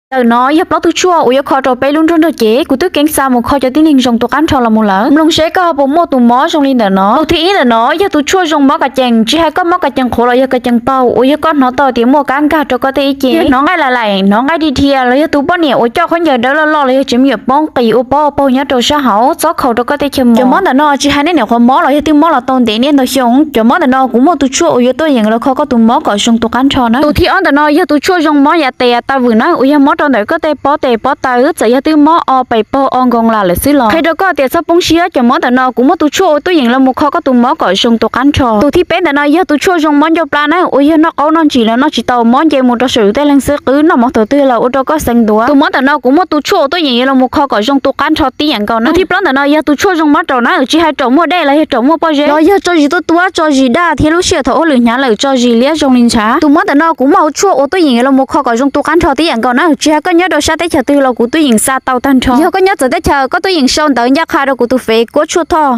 Ntawm no yog plaub tug tshuaj uas yuav kho rau peb lub nroog nrog cev. Kuv twb keev xa mus kho cov tib neeg zoo tus qab nrho los mus lawm. Mloog seb koj ho puas muaj tus mob zoo li ntawm no. Tus thib ib ntawm no yog tus tshuaj zoo mob kas cees, tsis hais koj mob kas cees qhuav los yog kas cees paug uas yog koj hnov tau tias muaj kab nkag rau koj tej ib ce, hnov nqaij lam laim, hnov nqaij dhia dhia, los yog tus poj niam uas coj khaub ncaws dawb loj loj los yog tseem me nyuam poob qis ua pob ua paug nyob rau sab hauv txob khaus rau koj tej chaw mos. Cov mob ntawm no tsis hais nej nyuam qhuav mob los yog twb mob los tau ntev niaj ntau xyoo, cov mob ntawm no kuv muaj tus tshuaj uas yuav tuaj yeem los kho koj tus mob kom zoo tus qab nrho na. Tus thib ob ntawm no yog tus tshuaj zoo mob yav tes yav taw vwm na uas yog mob rau ntawm koj tej pob tes pob taw, txawm yog twb mob o pes paug o nkoos lam lawm xwb los qhia rau koj tias txhob poob siab, cov mob ntawm no kuv muaj tus tshuaj uas tuaj yeem los mus kho koj tus mob kom zoo tus qab nrho. Tus thib peb ntawm no yog tus tshuaj zoo mob ncauj plab na uas yog noj qaub noj ntsis los noj tsis tau, mob nce mus rau saum yus tej leeg xwb, qwb noj mov thaum twg los ua rau koj xeev ntuav. Tus mob ntawm no kuv muaj tus tshuaj uas tuaj yeem yuav los mus kho kom zoo tus qab nrho tib yam nkaus na. Tus thib plaub ntawm no yog tus tshuaj zoo mob raum na, tsis hais raum muaj dej los yog raum muaj pob zeb los yog tso zis tuab tuab, tso zis daj thiab lub sij hawm thaum ua lwm hnyav lawm tso zis liab zoo li ntshav. Tus mob ntawm no kuv muaj hauv tshuaj uas tuaj yeem yuav los mus kho kom zoo tus qab nrho tib yam nkaus na, tsis hais koj nyob rau sab teb chaws twg los kuv tuaj yeem xa tau tag nrho. Yog koj nyob txawv teb chaws koj tuaj yeem sau ntawv ncaj qha rau kuv tus fev Kuab Tshuaj Thoj.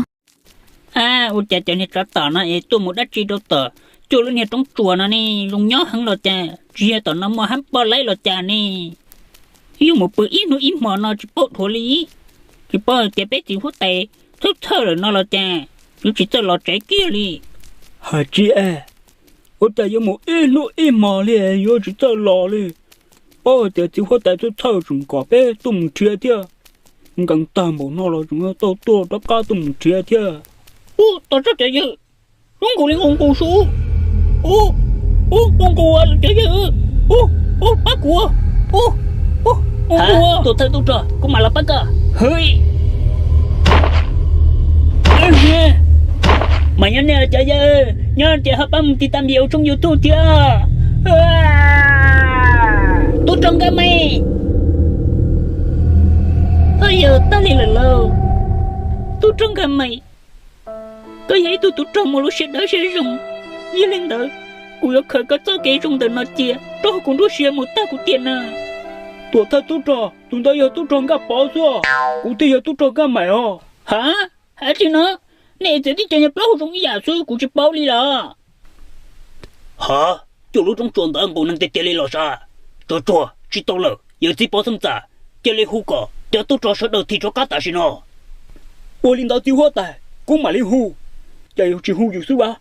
Ua cas cov niag tsov tom no es tuaj mus dab tsi rau tom cuaj lub niag roob tsuas no ne? Zoo nyob heev los cas, tsis yog tom no muaj hab poj laib los cas ne? Yuav mus pw ib hnub ib hmo no tsis paub dhuav li, tsis paub hais tias peb txiv huab tais txhawj txhawj lawm no los cas, yuav tsis txawj los tsev kiag li. Hais tsis es, ua cas yuav mus ib hnub ib hmo li yuav tsis txawj los li? Paub hais tias txiv huab tais txhawj txhawj tseem kom peb tuaj mus nrhiav thiab, nkees tag npaum no los tseem tau tuaj rov qab tuaj mus nrhiav thiab. Ub, tos tsob cov yawg, zoo nkaus li nqus nqus su. Ub, ub, nqus nqus cov yawg, ub, ub, pab kuv, ub, ub, nqus nqus. Tuaj thawj tub rog, kuv mam los pab koj. Hwj. Mas nyob nej cov yawg, nyob ces ho pab mus tiv tas npias ua tshooj YouTube thiab. Tub rog Nkaj Meem. Yog tag li lawm lauj. Tub rog Nkaj Meem, koj yog ib tug tub rog muaj lub siab dawb siab zoo, yog li ntawd kuv yuav khaws koj txoj kev zoo ntawm no cia rau kuv nruab siab mus tag kuv tiam na. Tuam thawj tub rog, tus ntawd yog tub rog Nkaj Pov xwb, kuv thiaj yog tub rog Nkaj Meem os. Ha, hais tsis no, nej txiv tib co nyuag plaub hau zoo ib yam xwb kuv tsis paub li los. Ha, cuaj lub roob tsuas ntawd nqus neeg tiag tiag li los sav. Tsuag tsuag tsis tau lawm, yawg txiv Pov Xeeb Txas, cia li hu kom cov tub rog sawv daws thim rov qab tam sim no. Ua li ntawd txiv huab tais, kuv mam li hu. Cas yuav tsis hu yus xwb as?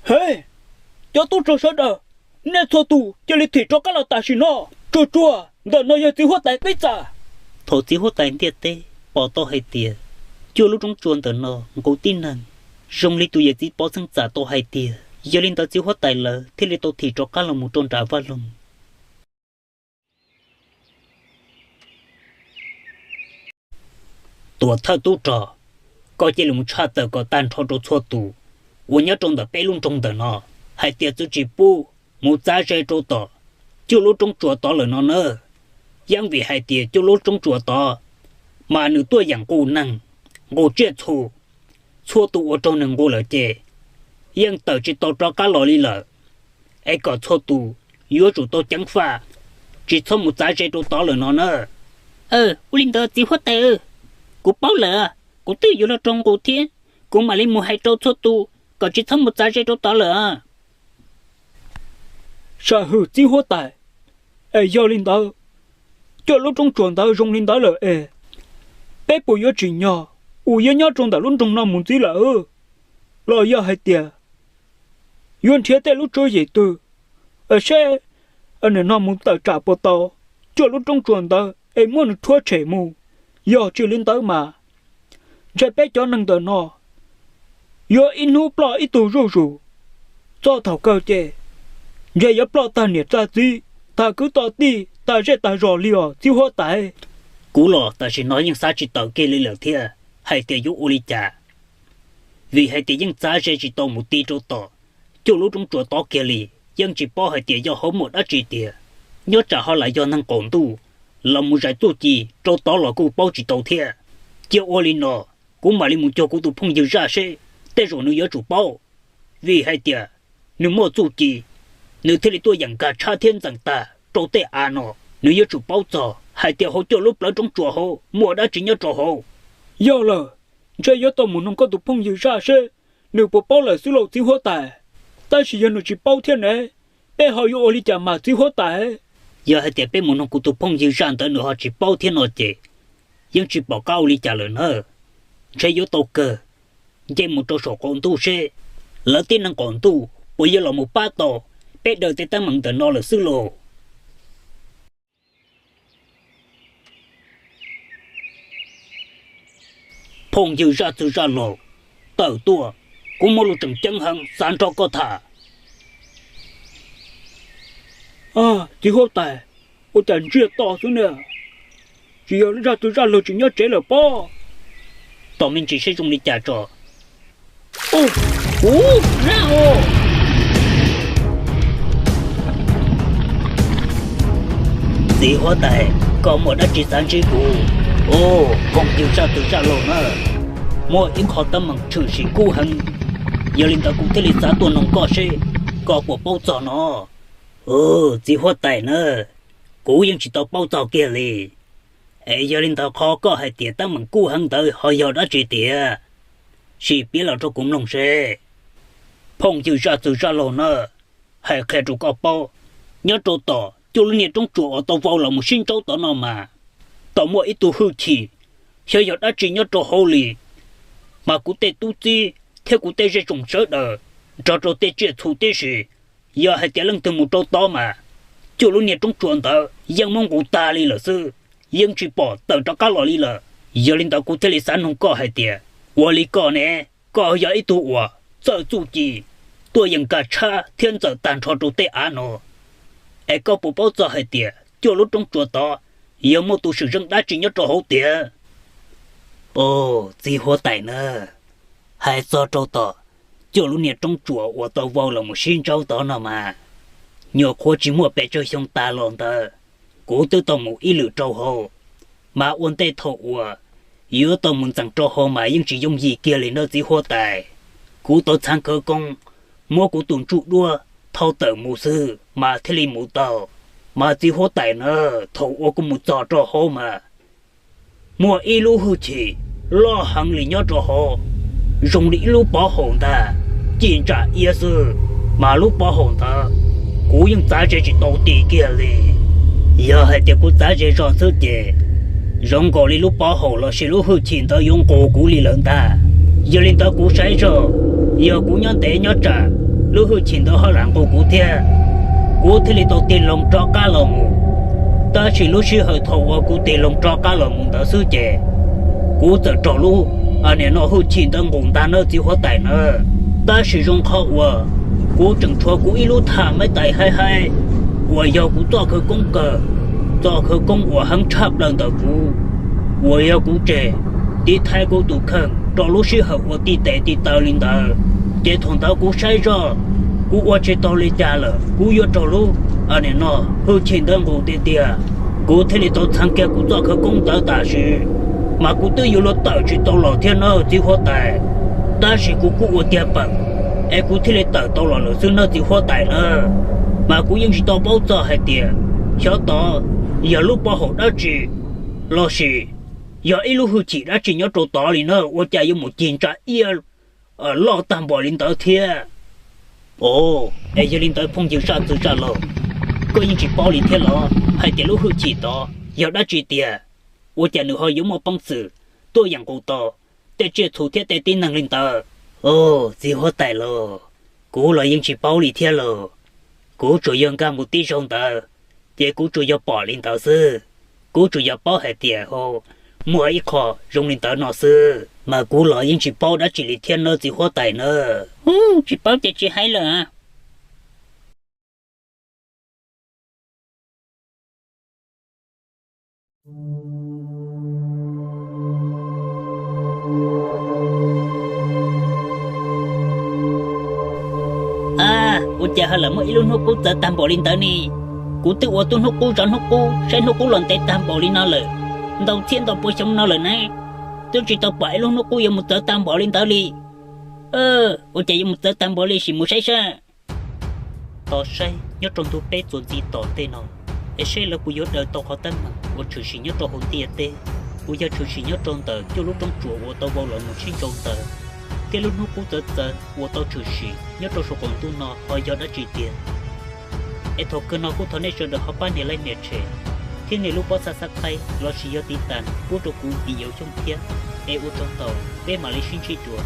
He, cov tub rog sawv daws, nej txhua tus cia li thim rov qab los tam sim no. Tsuag tsuag ntawm no yog txiv huab tais teb txas. Thaum txiv huab tais ntiaj teb pom tau hais tias cuaj lub roob tsuas ntawm no nqus tib neeg, zoo li tus yawm txiv Pov Xeeb Txas tau hais tiag, yog li ntawd txiv huab tais lawv thiaj li tau thim rov qab los mus rau nram vaj loog. Tuam thawj tub rog, koj cia li mus tshaj tawm kom tag nrho rau txhua tus uas nyob rau ntawm peb lub nroog ntawm no hais tias txwv tsis pub mus txav ze rau tom cuaj lub roob tsuas tod lawm no na. Yeej vim hais tias cuaj lub roob tsuas tod mas nws tuaj yeem nqus neeg, nqus tsiaj txhu, txhua tus uas raug nws nqus lawm ces yeej tawm tsis tau rov qab los li lawm. Es kom txhua tus yuav tsum tau ceev faj, tsis txhob mus txav ze rau tod lawm no na. Ua li ntawd txiv huab tais, kuv paub lawm, kuv twb yuav los raug nqus thiab, kuv mam li mus hais rau txhua tus kom tsis txhob mus txav ze rau tod lawm. Sam hwm txiv huab tais, es yog li ntawd, cuaj lub roob tsuas ntawd zoo li ntawd lawm es peb puas yuav tsim nyog uas yuav nyob rau ntawm lub nroog no mus ntxiv lawm? Los yog hais tias yuav nrhiav tej lub tswv yim twg seb nim no mus tawm tsam puas tau cuaj lub roob tsuas ntawd es muab nws rhuav tshem mus? Yog tsis li ntawd mas ntshe peb cov neeg ntawm no yuav ib hnub ploj ib tug zuj zus. Txog thaum kawg ces ntshe yuav ploj tag niam txag txiv, tag kwv tog tij, tag zej tag zos li os txiv huab tais. Kuv los tam sim no yeej xav tsis tawm kiag li lawm thiab hais tias yuav ua li cas, vim hais tias yeej txav ze tsis tau mus ti rau tom cuaj lub roob tsuas tod kiag li. Yeej tsis paub hais tias yog hauv muaj dab tsi tiag, nyob tsam ho lam yog neeg qaum ntuj los mus zais txuj ci rau tod los kuj paub tsis tau thiab. Cia ua li no, kuv mam li mus cuag kuv tus phooj ywg zaj seb, tej zaum nws yuav tsum paub, vim hais tias nws muaj txuj ci, nws thiaj li tuaj yeem nkag tshab thiab ntxeem tag rau tej av no. Nws yuav tsum paub txog hais tias hauv cuaj lub plawv roob tsuas hauv muaj dab tsi nyob rau hauv. Yog lawm, ntshe yuav tau mus noog koj tus phooj ywg zaj seb nws puas paub lawm xwb lauj txiv huab tais. Tab sis yog nws tsis paub thiab ne, peb ho yuav ua li cas mas txiv huab tais? Yog hais tias peb mus nug kuv tus phooj ywg zaj ntawd nws ho tsis paub thiab no ces yeej tsis pom qab ua li cas lawm na. Ntshe yuav tau kawg nce mus rau saum qaum ntuj seb lawv tib neeg qaum ntuj puas yuav los mus pab tau peb daws tej teeb meem ntawm no lawm xwb lauj. Phooj ywg zaj txwg zaj laug, tawm tuaj, kuv muaj lus tseem ceeb heev xav nrog koj tham. Txiv huab tais, ua cas ntsiag to xwb ne? Tsis yog zaj txwg zaj laug tsis nyob tsev lawm pob? Tos me ntsis seb zoo li cas tso. Txiv huab tais, koj muaj dab tsi xav ntsib kuv? Ub, phooj ywg zaj txwg zaj laug na, muaj ib qho teeb meem tshwm sim kub heev, yog li ntawd kuv thiaj li xav tuaj noog koj seb koj puas paub txog no. Ub, txiv huab tais na, kuv yeej tsis tau paub txog kiag li. Es yog li ntawd qhov koj hais tias teeb meem kub heev ntawd ho yog dab tsi tiag? Sim piav los rau kuv mloog seb. Phooj ywg zaj txwg zaj laug na, hais qhia rau koj paub, nyob rau tom cuaj lub niag roob tsuas uas tau vau los mus sib ntsaub tod no mas, tau muaj ib tug hwj chim, xyov yog dab tsi nyob rau hauv li, mas kuv tej tub txib thiab kuv tej zej tsoom sawv daws nrog rau tej tsiaj txhu tib si, yog hais tias leej twg mus rau tod mas cuaj lub niag roob tsuas ntawd yeej muab nqus tag li lawm xwb, yeej tsis pom tawm rov qab los li lawm. Yog li ntawd kuv thiaj li xav noog koj hais tias, ua li koj ne, koj yog ib tug uas txawj txuj ci, tuaj yeem nkag tshab thiab ntxawm tag nrho rau tej av no, es koj puas paub txog hais tias cuaj lub roob tsuas tod yog muaj tus swm zeej dab tsi nyob rau hauv tiag? Ub, txiv huab tais na, hais txog rau tom cuaj lub niag roob tsuas uas tau vau los mus sib ntsaub tod no mas, nyuam qhuav tsis muaj pes tsawg xyoo tas los ntawd, kuv twb tau mus ib lwm rau hauv, mas ua ntej thaum uas yuav tau mus ntxeev rau hauv mas yeej tsis yooj yim kiag li nawb txiv huab tais. Kuv tau txhab khawv koob, muab kuv tus ntsuj duab thau tawm mus xwb mas thiaj li mus tau. Mas txiv huab tais na, thaum uas kuv mus txog rau hauv mas muaj ib lub hwj chim loj heev li nyob rau hauv, zoo li ib lub pov haum ntag, ci ntsa iab xwb. Mas lub pov haum ntawd kuv yeej txav ze tsis tau ti kiag li. Yog hais tias kuv txav ze zog xwb ces zoo nkaus li lub pov haum lossis lub hwj chim ntawd yuav nqus kuv li lawm ntag. Yog li ntawd kuv saib zog, yog kuv nyob ntev nyob tsam lub hwj chim ntawd ho lam nqus kuv thiab, kuv thiaj li tau tig loo rov qab los mus. Tab sis lub sij hawm thaum uas kuv tig loo rov qab los mus ntawd xwb ces kuv txawm raug lub, a, niam no hwj chim ntawd nqus ntag nawb txiv huab tais na. Tab sis zoo qhov uas kuv tseem tshuav kuv ib lub tham maib tais haib haib uas yog kuv txoj khawv koob kawg, txoj khawv koob uas heev tshaj plaws ntawm kuv, uas yog kuv tseg tiv thaiv kuv tus kheej rau lub sij hawm uas tib tes tib taw li ntawd. Ces thaum ntawd kuv saib zoj, kuv ua tsis tau li cas lawm, kuv yuav raug lub, a, niam no hwj chim ntawd nqus tiag tiag, kuv thiaj li tau txheev kiag kuv txoj khawv koob ntawd tam sim. Mas kuv twb yuav luag tawm tsis tau los thiab nawb txiv huab tais, tab sis kuv kuj ua tiag pawm es kuv thiaj li tawm tau los lawm xwb nawb txiv huab tais na. Mas kuv yeej tsis tau paub txog hais tias xyov tod yog lub pov haum dab tsi lossis yog ib lub hwj chim dab tsi nyob rau tod li na, ua cas yuav mus cig ntsa iab loj tag npaum li ntawd thiab. Ov, es yog li ntawd phooj ywg zaj txwg zaj laug, koj yeej tsis paub li thiab los hais tias lub hwj chim tod yog dab tsi tiag, ua cas nws ho yuav muaj peev xwm tuaj yeem nqus tau tej tsiaj txhu thiab tej tib neeg li ntawd? Ov, txiv huab tais lauj, kuv los yeej tsis paub li thiab lauj. Kuv tsuas yog nkag mus tib zaug ntawd, ces kuv tsuas yog pom li ntawd xwb. Kuv tsuas yog paub hais tias hauv muaj ib qho zoo li ntawd no xwb, mas kuv los yeej tsis paub dab tsi li thiab nawb txiv huab tais na. Ub, tsis paub ces tsis hais lawm. Ua cas ho lam muaj ib lub hnub qub txawv tag npaum li ntawd ne? Kuv twb ua tub hnub qub zov hnub qub saib hnub qub los ntev tag npaum li no lawm, ntau txhiab ntau pua xyoo no lawm ne, twb tsis tau pom ib lub hnub qub yuav mus txawv tag npaum li ntawd li. Ua cas yuav mus txawv tag npaum li, sim mus saib seb. Tos saib nyob rau ntu peb txuas ntxiv tom ntej no, es saib lawv puas yuav daws tau qhov teeb meem uas tshwm sim nyob rau hauv ntiaj teb, uas yog tshwm sim nyob rau ntawm cuaj lub roob tsuas uas tau vau los mus sib ntsau ntawd, thiab lub hnub qub txawv txawv uas tau tshwm sim nyob rau saum qaum ntuj no ho yog dab tsi tiag. Es thaum kawg no kuj thov nej sawv daws ho pab nias like nias share thiab nias lub pob xav xab qaib lossis yog tiv tas pub rau kuv video xyoo thiab. Es ua tsaug ntau, peb mam li sib ntsib dua.